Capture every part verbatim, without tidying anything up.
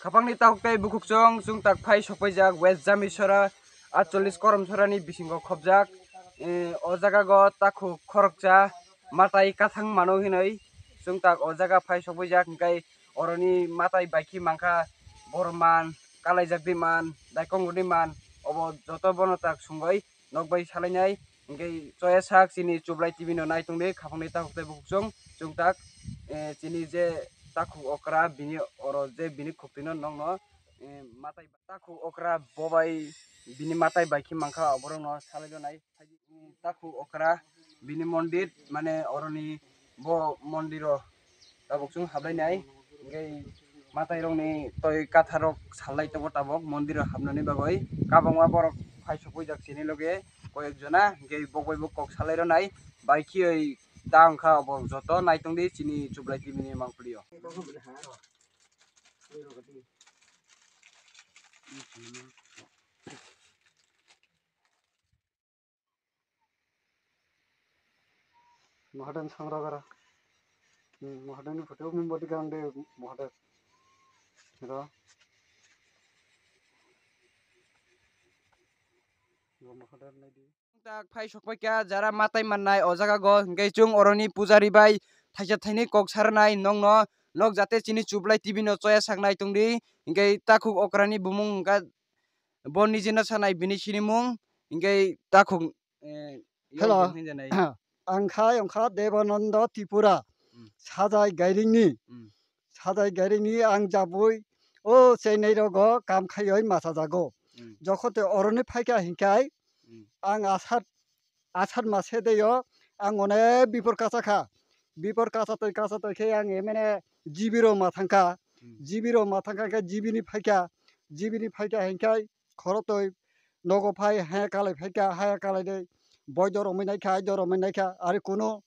Khapangni takhuk tei bukhuk chwng, chwng tak phai sokpaijak West Jamisora atchollis Koromsorani bisingo khobjak. Eh, o jaga go takhuk khoroksa matai kathang mano hinwi chwng tak o jaga phai sokpaijak, hwnkhe oroni matai baikhi mankha borok man, kalaijak di man, daikong di man, obo joto bono tak sungwi nok bai salainai. Hwnkhe choya sak chini Chublai T V no nai tongdi, khapangni takhuk tei bukhuk chwng, chwng tak, eh, chini je takhuk okra bini oro je bini khuktwino nokno, eh, matai takhuk okra bobai bini matai baikhi mankha oborokno salai rwnai. Takhuk okra bini mondir mane oroni bo mondiro tabuk chwng hablainai, hwnkhe matairokni twi katharrok salnai tongo tabuk mondiro habnani bagwi. Kabangma borok phai sokwijak chini loge koyek jona, hwnkhe bok bai bo kok salai rwnai. Bai khiyoi ta wngkha obo joto naitongdi chini Chublai T V ni mangpili o. Mahaden sangragara. Hmm, Mahaden ni photo mumbar digang de Mahaden. Ro. Ro Mahaden nai di. Tak phai sokpaikha jara matai mannai o jaga go, hwnkhe chwng oroni pujari bai thaisa thaini kok sarnai nokno, nok jate chini Chublai T V no choya saknai tongdi, hwnkhe takhuk okrani bumung wngkha bo nijino sanai bini sinimung, hwnkhe takhuk, eh, Hello. Ang khai wngkha Debonando Tripura. Hmm. Sajai Gairingni. Hmm. Sajai Gairingni ang jabui o Chennai rogo kam khaioi masajago. Hmm. Jokhon te oroni phaikha hinkhai Hmm. ang asat, asat mase deyo ang one bipor kachakha. Bipor kachatoi kachatoi khe ang emene G B rok ma thangkha. Hmm. G B rok ma thangkha khe G B ni phaikha. G B ni phaikha hinkhai khorotoi nogo phai haya kalai phaikha, haya kalai de boido romwi naikha, aido romwi naikha, ari kunu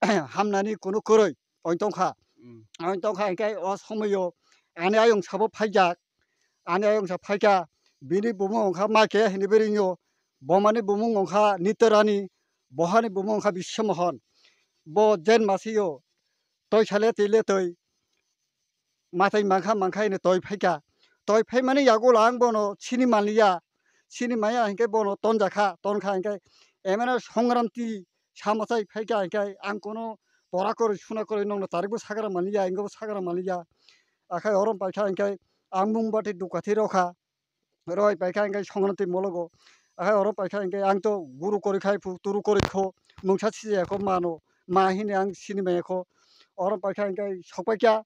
hamnani kunu kwrwi oin tongkha. Mm. Oin tongkha hinkhai o somoyo ani ayung sabo phaijak, ani ayung sa phaikha, bini bumung wngkha Maike hinwi bwrwingo, bomani bumung wngkha Nitorani, bohani bumung wngkha Biswamohon. Bo jen masiyo, toi sale twi le twi, matai mankha mankha hino toi phaikha. Toi phaimani yagulo ang bono sini manliya. Sini maya hinkhe bono tonjakha, tonkha hinkhe emeno songranti samachai phaikha hinkhe ang kono pora kwrwi suna kwrwi nokno tarikbo sagra manliya, ingkhe bo sagra manliya. Akhai orom paikha hinkhe ang mungbati dukathi rokha. Roi paikha hinkhe songranti mologo. Akhai oro paikha hinkhe ang to guru kwrwi khai phu, turu kwrwi kho, mungsa sijaya kho mano, ma hini ang sini maya kho. Oro paikha hinkhe sokpaikha,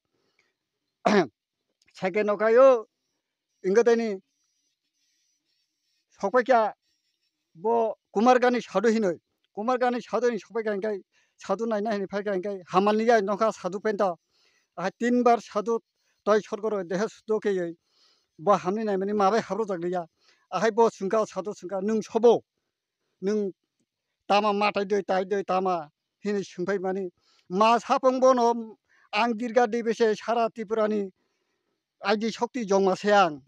second no khaio, ingkhe teni sokpaikha bo Kumar Gani sadu hinoi. Kumar Gani sadu hini sokpaikha hinkhe sadu naina hini phaikha hinkhe hamalni ya nokha sadu penta. Ahai tinbar sadu toi sorgoro dehe sudo keyoi. Bo hamni naimani mabai habrojak liya. Ahai bo sungkha sadu sungkha nwng sobo. Nwng tama matai doi tai doi tama hini sungpai mani. Ma sapung bono ang dirga dibese sara Tripurani aidi shokti jongma se ang.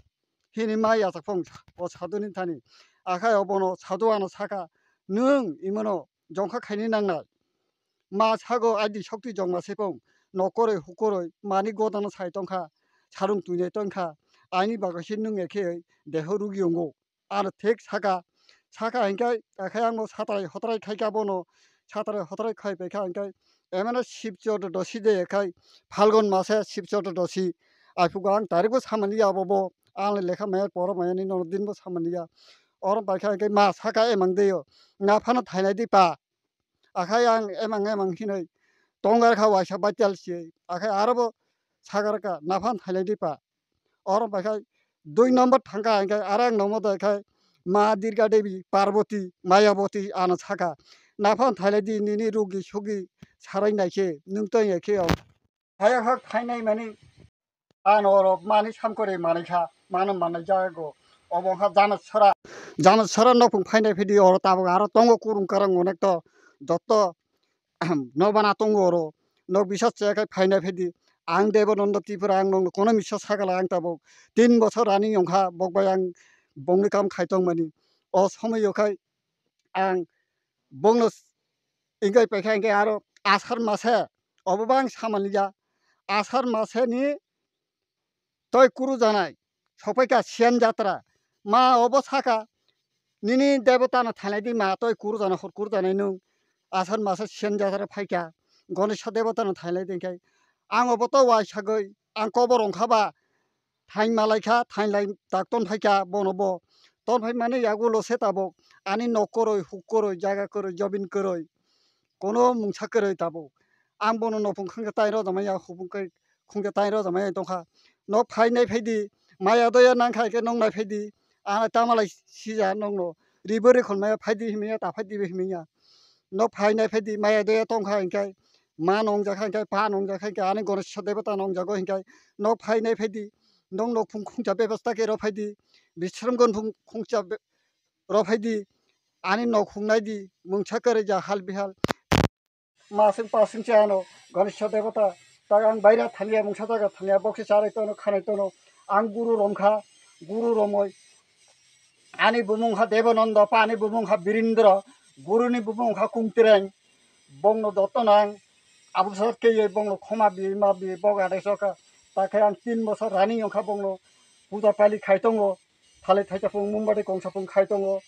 Hini ma yachak phung o saduni thani. Akhai obono sadu ano saka nwng imono jongkha khaini nangnai. Ma sago aidi shokti jongma sepung nokoroi hukoroi mani godano sai tongkha, sarung tuinai tongkha, aini bagwi se nwng ekhe deho rugi ongo. Ano thik saka, saka hinkhe akhai angbo satrai hotrai khaikha bono, satrai hotrai khai paikha hinkhe emeno Shib Chotudosi de khai Phalgun mase Shib Chotudosi. Aiphugo ang tarikbo samani ya bobo, ang lekha maya poro maya ni nono dinbo samani ya. Oro paikha hinkhe ma saka emang deyo, naphano thainai di pa. Akhai ang emang emang hinoi tongar kha waisa baital se. Akhai aro bo sagar kha naphan thailai di pa. Oro bai khai dui number thangkha hinkhe aro ang nomo dai khai ma Durga Devi, Parvati, Mayabati ano sakha. Naphan thailai di nini rugi sugi sarai nai khe nwng tong ya khe o. Haya kha khainai mani ano oro mani samkore manai kha, mano manai jago. Obo kha Jana Sora, Jana Sora nokphung phainai phidi oro tabuk aro tongo kurung karang onek to, jotto nobana tongo oro. Nok bisas chaya khai phainai phidi. Ang Debonando Tripura, ang nokno kono misa sagala ang tabuk tin bosor running ongkha bok bai ang bongni kam khai tongmani. O somoio khai ang bongno s-, ingkai paikha hinkhe aro asar mase obo bang samani ya. Asar mase ni toi kuru janai, sokpaikha Siyan jatra. Ma obo sakha, nini debota no thainai di ma, toi kuru jana hor kuru janai nwng. Asar masa Siyan jatra phaikha, Ganesha debota no thainai di khai. Ang obo to wai sagwi, ang kobor ongkha ba, thain malaikha, thain lai tak ton phaikha bono bo. Ton phai mani yagulo se tabuk, ani nok kwrwi, huk kwrwi, jaga kwrwi, jobin kwrwi, kono mungsa kwrwi tabuk. Ang bono nopung khungsa tai rojak manya, hubung kai khungsa tai rojak manya tongkha. Nok phai nai phai di, maya doya nang khai khe nok nai phai di. Ang tamalai sija nokno, ribo rikhon maya phai di himya, ta phai di himya. Nok phai nai phai di, maya doya tongkha hinkhe, ma nongjak kha hinkhe, pa nongjak kha hinkhe, ani Ganesha debota nongjago hinkhe, nok phai nai phai di, nok nopung khungsa bebasta khe rw phai di, Bisramganj phung khungsa be-, rw phai di, ani nok hung nai di, mungsa kwrwi ja hal bihal. Masing pasing se ano Ganesha debota, tak ang baira thangya, mungsa jaga thangya, bokse charai tono, khanai tono, ang guru romkha, guru romoi, ani bumung kha Debananda, pani bumung kha Birindra, guruni bumung kha Kungtireng, bongno dotto nang, abusat keye bongno khoma bi, ma bi, bok adai soka, takhe ang tin bosor running ongkha bongno puja pali khai tongo. Thalai thaisa phung, mumbati kongsa phung khai tongo.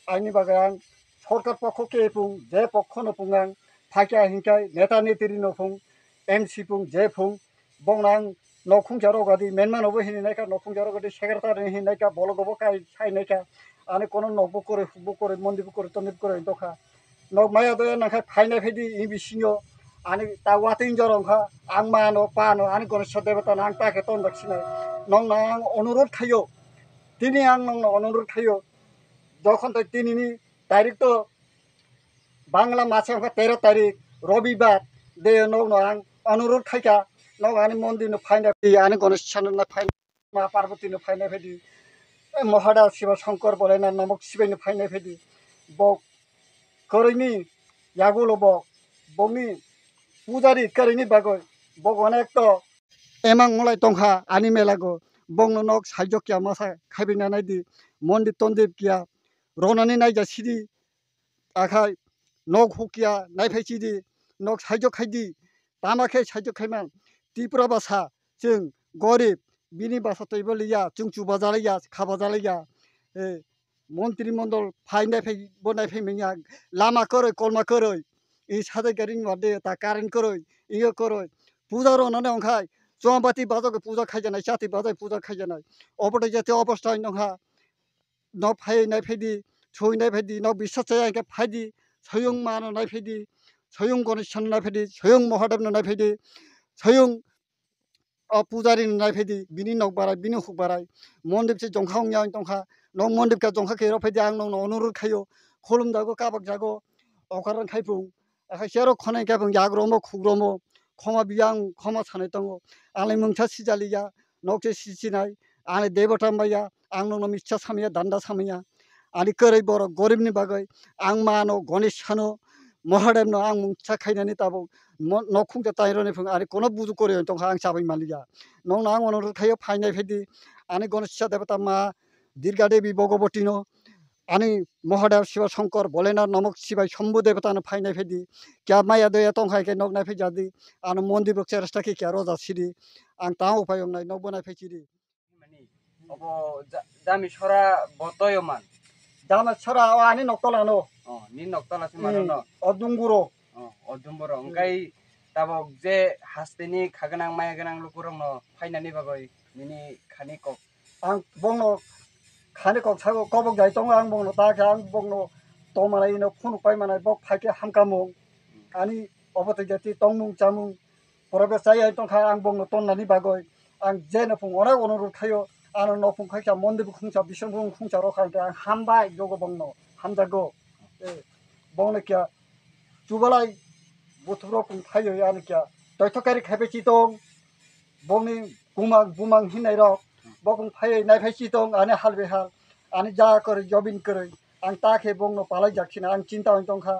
Aini bagwi ang sorkar pokho khe phung, je pokho no phung ang, phakya hinkai neta netri no phung, M C phung, je phung, bongno ang nok khungsa rogadi, menma no bo hini naikha, nok khungsa rogadi, secretary hini naikha, bolo gobo kai sai naikha, ani kono nok bo kwrwi, huk bo kwrwi, mondi bo kwrwi, tondi bo kwrwi dokha. Nok maya doya nangkha phainai phaidi, i bisingo ani ta watwi jorong kha, ang ma no, pa no, ani Ganesha debota no ang ta khe ton dak sinai. Nokno ang onurot khaio, tini ang nokno onurot khaio, jokhon tai tini ni tarik to Bangla mase wngkha tero tarik, Robibar, de nokno ang onurot khaikha, nok ani mondir no phaina, ani Ganesha no na phaina. Ma Parvati no phainai phaidi, e Mohadev Shiva Shankar Bholenath Namok Shibai no phainai phaidi, bo kwrwini yagulo bo, bongni pujari kwrwini bagwi bo onek to emang mulai tongkha ani melago, bongno nok saijo kiya masa khaibina naidi, mondip tondip kiya ronani naija sidi, akhai nok hukya naiphai chidi, nok saijo khaidi, tama khe saijo khaiman. Tripura basa chwng gorib, bini basa twibo liya, chwng chubajalaiya, khabajalaiya. Eh, montri mondol phai naiphai bo naiphai manya, lama kwrwi, kolma kwrwi, i sajai gari ni made ta current kwrwi, iyo kwrwi. Puja rwnani ongkhai, chwng bati bajogo puja khaijanai, chati bajai puja khaijanai. Obo to jati obostai nongha. Nok phai nai phaidi, soi nai phaidi, nok biswas chaya hwnkhe phaidi, soyung ma no nai phaidi, soyung Ganesh no nai phaidi, soyung Mahadev no nai phaidi, soyung o pujari no nai phaidi, bini nok barai, bini huk barai, mondip se jongkha wngya wng tongkha, nok mondip kha jongkha khe rw phaidi, ang nokno onurot khaio, khulum jago, kabak jago, okar khai phung, akha sero khonai khe phung, yak romo, khuk romo, khoma biyang, khoma sanai tongo, ang lai mungsa sijaliya, nok se sichinai, ani debota maya, ang nokno misa samaya, danda samaya. Ani kwrwi borok gorib ni bagwi ang ma no, Ganesh no, Mahadev no ang mungsa khainani tabuk mo-, nok khungsa tai rwni phung ani kono buju kwrwi tongkha ang chabai manliya. Nokno ang onurot khaio phainai phaidi ani Ganesh debota ma Durga Devi Bhagavati no, ani Mahadev Shiva Shankar Bholenath Namok Shibai Shambhu debota no phainai phaidi. Kya maya doya tongkhai khe nok nai phai jadi, ano mondir rok cheresta khe kya roja sidi. Ang tang upai wngnai nok bo nai phai chidi. Mani, obo ja-, jami sora bo toyo man. Jami sora o ani noktola no. Oh, ni noktola se mano no. O dunguro. Oh, o dunguro. Hmm. Hwnkhe tabok je hasteni khaganang maya ganang lukurokno phainani bagwi nini khani kok. Ang bongno khani kok sago kobok jai tongo, ang bongno ta khe ang bongno tongmanai ino phunuk pai manai bok phai khe hamkamung. Ani obo tei jati tongmung chamung. Pore be chaya tongkha ang bongno tonnani bagwi. Ang je no phung onek onurot khaio, ano no phung khaikha mondir khungsa, bising khungsa rokha hwnkhe ang hambai jogo bongno, hamjago. Eh, bongno kya chubalai buthubro phung thaio yani kya toithokari khaibai chitong, bongni bumang, bumang hinnairok, bo phung phaioi naiphai chitong, ani hal behal, ani ja kwrwi, jobin kwrwi, ang ta khe bongno palai jak sina, ang chinta oi tongkha.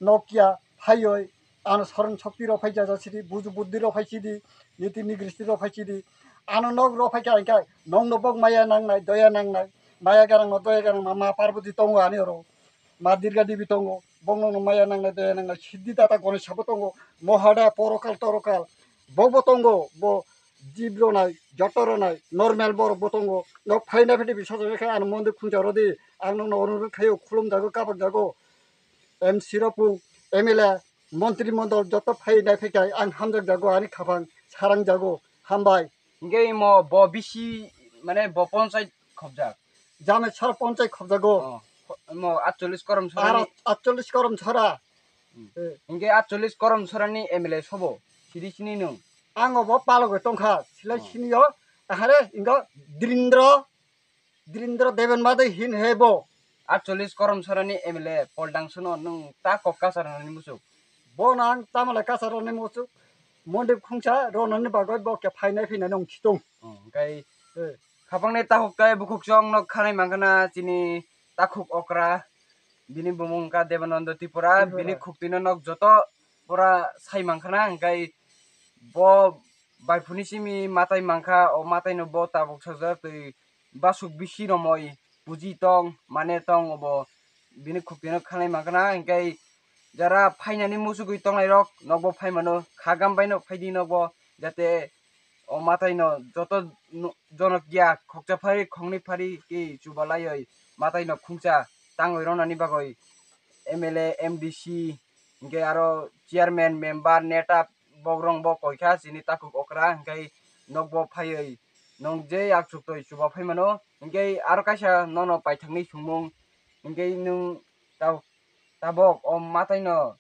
Nokya phaioi, ano soron shokti rok phai jaja sidi, buju buddhi rok phai sidi, niti nigristi rok phai sidi. Ano nok rok phai kha hwnkhe nokno bok maya nangnai, doya nangnai, maya garang no doya garang ma, ma Parvati tongo ani oro, ma Durga Devi tongo, bok nokno maya nangnai, doya nangnai, siddhi data Ganesh bo tongo, Mahadev porokal torokal, bokbo tongo, bo jib rwnai, joto rwnai, normal borok bo tongo. Nok phaina phidi bisa jaga khe ano mondir khungsa rodi, ang nokno onurut khaio, khulum jago, kabak jago. M C rok pung, M L A, montri mondol joto phainai phaikhai ang hamjak jago, ani khapang sarang jago, hambai. Hingke imo bo bisi, mane bo ponchai khobjak. Jame sar ponchai khobjago. Oh, imo atchollis korom sora. Aro atchollis korom sora. Hmm. Eh. Hingke atchollis korom sorani M L A sobo, sidi sini nung. Ang obo palogoi tongkha, silai siniyo, ahare ingo Dirindro, Dirindro Deben Madai hin hebo. Atchollis korom sorani M L A Pol Dangsono nung ta kok kasar nani musuk. Bo nang tamala kasar nani musuk. Mondip khungsa ronani bagoi bo ke phainai phinai nung khitung. Oh, hingke eh, khapangni takhuk tai bukhuk chong nok khanai mangkhana chini takhuk okra. Bini bumung wngkha Debananda Tripura, Tripura. Bini khuktwino nok joto pura sai mangkhana, hingke bo baiphuni simi matai mangkha, o mataino bo tabuk sajak twi basuk bisi romoi puji tong, mane tong, obo bini khuktwino khanai mangkhana, hingke jara phainani musugwi tongnairok nokbo phaimano, khagam baino phaidi nokbo, jate o mataino joto no-, jonok ya khokcha phari khongni phari ke chubalaioi mataino khungsa tangwi ronani bagwi M L A, M D C, hingke aro chairman, member, neta, bokrok bo koikha chini takhuk okra, hingke nokbo phaiwi nong je yakchuk toi chuba phaimano, hingke aro kaisa nono paithakni songmung, hingke nung ta-, tabok o mataino,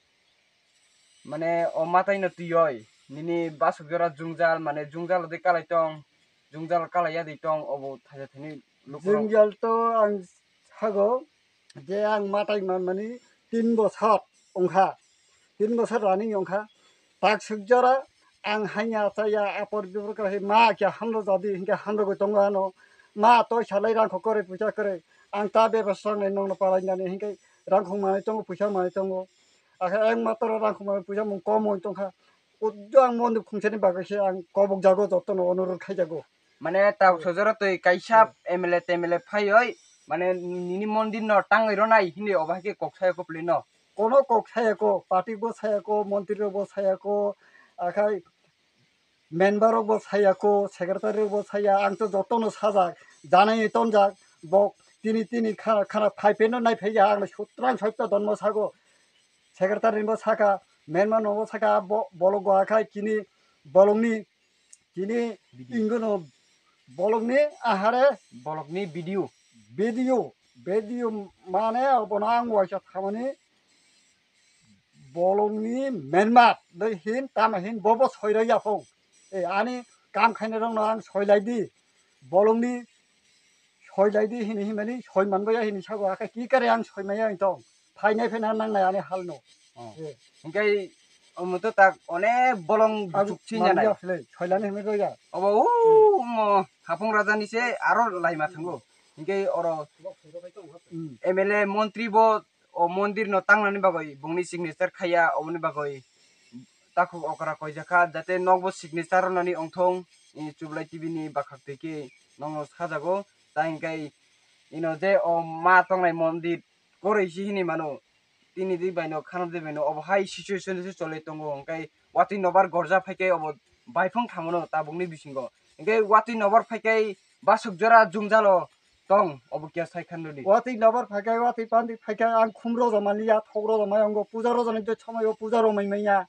mane o mataino twiwi nini basuk jora jwngjal, mane jwngjal di kalai tong, jwngjal kalai ya di tong, obo thaisa thani lukurok. Jwngjal to ang sago, je ang matai manmani tin bosor wngkha, tin bosor running wngkha, tak suk jora ang hanya chaya apor bibor khe ma khe hamro jadi hinkhe hamrogwi tongo ano, ma toi salai rang kho kwrwi puisa kwrwi, ang ta bebas sangnai nongno palai nani hinkhe rang khong manwi tongo, puisa manwi tongo, akhe ang matoro rang khong manwi puisa mung kom wng tongkha, uddo ang mondir khungsani bagwi se ang kobok jago jotono onurut khaijago. Mane tabuk sojoro twi kaisa M L A T M L A phaioi, mane nini mondir no tangwi ronai hinwi obo hai khe kok saya kho pli no. Kono kok saya kho, party bo saya kho, montri rok bo saya kho, akhai member rok bo saya kho, secretary rok bo saya, ang to jotono sajak, janai tonjak, bok tini tini khana khana phai pheno nai phaiya, ang sutrang soitto donmo sago, secretary bo saka, member no bo saka, bo-, bolok go akhai kini bolongni Chini video. Ingono bolongni ahare bolokni video. Video, video mane obono ang waisa thamani bolongni menmat dei hin tama hin bobo soirai yaphong. E ani kam khainai rokno ang soilai di. Bolongni soilai di hini himani soi manbaya hini sago, akhe ki kare ang soi maya wng tong. Phainai phena nangnai ani halno. Oh. Eh. Hingke omo to tak onek bolong Ang buchuk si manliya nyanai. Phle, soilani himni roya. Obo u mo hapung raja ni se aro laima thango. Hingke oro Hmm. M L A montri bo o mondir no tangnani bagwi bongni signature khaiya, oboni bagwi takhuk okra koijakha, jate nokbo signature rwnani ongthong, i Chublai T V ni bakhak twi khe nokno sajago. Ta hingke ino je o ma tongnai mondir koroi si hinwi mano, tini di baino khana di baino obo hai situation se choli tongo, hingke watwi nobar gorja phaikhe obo baifang thamono tabukni bisingo, hingke watwi nobar phaikhe basuk jora jwngjalo tong obo kya sai khandoni. Watwi nobar phaikhe, watwi pandi phaikhe ang khum rojamani ya, thok rojamai ongo, puja rojani je somoio puja romai manya.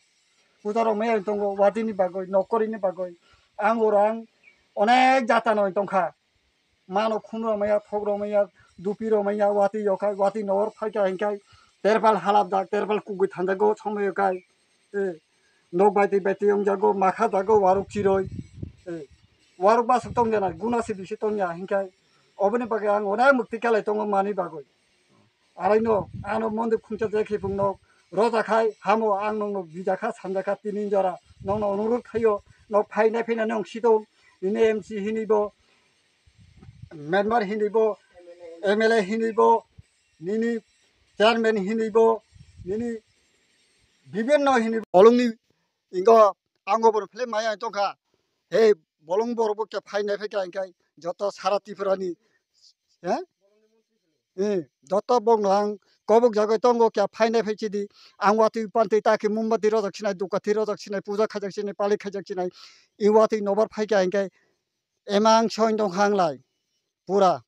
Puja romai ang tongo watwini bagwi, nokorini bagwi. Ang oro ang onek jatano tongkha. Mano khum romaya, thok romaya, dupi romaya, watwi yokha, watwi nor phaikha hingkhe terpal halapjak, terpal kugui thanjago somoyo kai. Eh, nok baitwi baitwi wngjago, makha jago waruk chiroi. Eh, waruk basuk tongya na, guna se bisi tongya hingkhe oboni bagwi ang onek mukti kalai tongo mani bagwi. Araino ano mondir khungsa je khipung nok roja khai hamo ang nokno bijakha samjakha tini jora nokno onurut khaio nok phainai phainani ong sitong nini M C hinwi bo member hinwi bo M L A hinwi bo nini chairman hinwi bo nini bibinno hinwi bolongni ingo ang obono philip maya tongkha he bolong borok bo khe phainai phaikha hingkhe joto sara Tripura ni he Eh, joto bokno ang kobok jagoi tongo kya phainai phai chidi. Ang watwi pantwi ta khe mumbati rojak sinai, dukati rojak sinai, puja khaijak sinai, pali khaijak sinai. I watwi nobar phai kya hinkhe emang soin tong kha ang lai. Pura.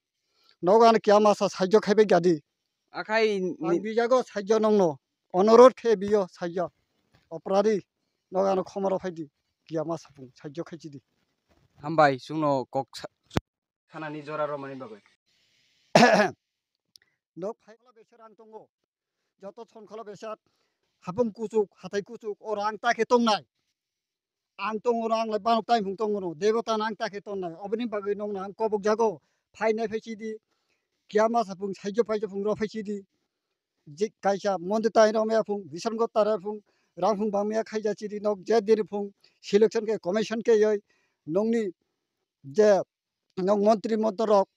Nogo ano kya masa saijo khaibai gadi. Akhai ang ni- bijago saijo nongno. Onorot khe biyo saijo. Opradi. Nogo ano khomoro phaidi. Kya masa pung saijo khai chidi. Hambai, chwngno kok sa-, sanani jora romani bagwi. Nok phaikla besar ang tongo. Joto sonkhola besar hapung kuchuk, hatai kuchuk, o rang ta khe tongnai. Ang tongo, ang lai banok tai phung tongo no. Debota nang ta khe tongnai. Oboni bagwi nong nang kobok jago. Phainai phai chidi. Kya masa phung, saijo phaijo phung ro phai chidi. Je kaisa mondir tai rom ya phung, bisan go tara phung, rang phung bang ya khaija chidi nok je diri phung, selection khe commission khe yoi. Nongni je nok montri montor rok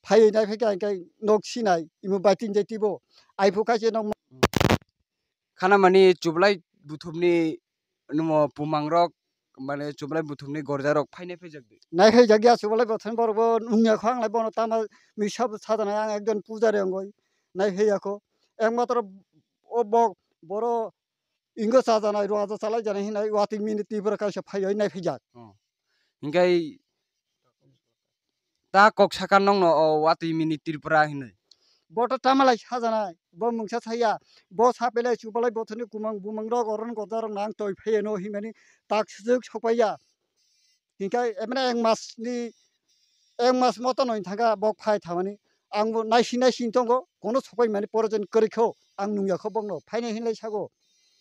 phai nai phai kha hinkhe nok sinai, imo baiting jai tibo. Ai phu kha se nok. Khana mani chublai buthumni numo pumangrok, mane chublai buthumni gorjarok phainai phaijakdi. Nai phaijakya chublai buthumni borok bo nungya kho ang lai bono tama misa bo sajana ang ekjon pujari ongoi nai phaiya kho. Ekmatro o bo boro ingo chajanai, ruajo chalai jani hinai watwi mini Tripura kaisa phaioi nai phaijak. Oh. Hinkhe ta kok saka nongno o watwi mini Tripura hinwi. Bo to tama lai sajanai, bo mungsa saya, bo sapelai chubalai bothorni kumang bumang rok oron goda rok nang toi phaiya no hinmani tak sujuk sokpaiya. Hinkhe emne ek mas ni, ek mas moto no thangkha bok phai thamani. Ang bo naisi naisi tongo, kono sokpai mani porojon kwrwi kho, ang nungya kho bokno, phainai hinlai sago.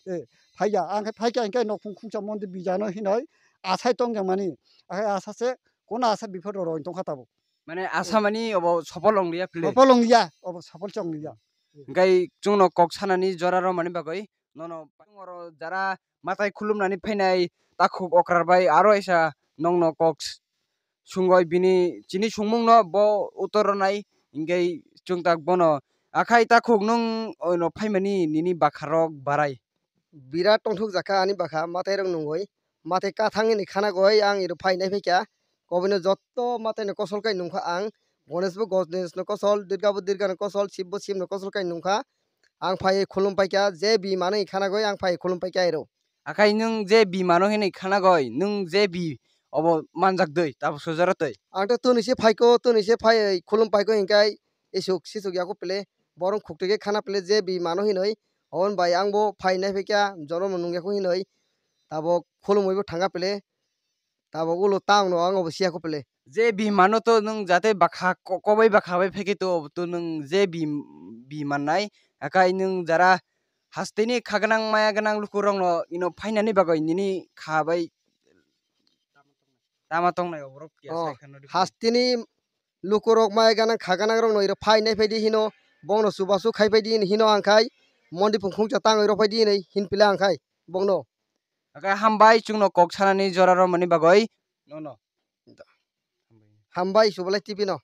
E, phaiya, ang khe phaikha hinkhe nokphung khungsa mondir bijano hinoi asai tongjakmani. Akhai asa se, kono asa biphor roi tongkha tabuk. Mane asa mani obo sopol ong liya phile. Sopol ong liya, obo sopol chong liya. Hinkhe chwngno kok sanani jora romani bagwi nono oro jara matai khulumnani phainai takhuk okrar bai aro isa nongno kok s-, sungoi bini chini sungmungno bo utor rwnai hinkhe chwngtak bono akhai takhuk nwng ono phaimani nini bakharok barai. Birat tongthok jakha ani bakha matai rok nungoi matai kathang ni khana goi ang iro phainai phaikha kobino jotto matai no kosol kai nungkha ang Ganesh bo Ganesh no kosol Durga bo Durga no kosol Shiv bo Shiv no kosol kai nungkha. Ang phai khulum paikha, je bi manwi khana goi ang phai khulum paikha iro. Akhai nwng je bi mano hinwi khana goi, nwng je bi obo manjak doi, tabo sojaro twi. Ang to tuni se phaiko, tuni se phai khulum paiko hinkai isuk sisuk yako pele, borong khukti khe khana pele je bi mano hinwi. Oboni bai ang bo phai nai phaikha, jorom nung yako hinwi. Tabo khulumwi bo thangka pele. Tabok ulo tang no ang obo siya ko pele. Je bihmano to nwng jate bakha ko-, kobai bakha bai pheke to, to nwng je bi-, bihmannai, akai nwng jara hasteni kha gwnang maya gwnang lukurokno ino phainani bagwi nini kha bai tama tongnai oborok ya. Oh, sai kheno di. Hasteni lukurok maya gwnang kha gwnang rokno iro phainai phaidi hino, bongno chubachu khai phaidi hino ang khai, mondi phung khungsa tangwi rok phaidi hinwi hin pila ang khai bongno. Akai hambai chwngno kok sanani jora romani bagwi nono. Hambai Subalai T V no.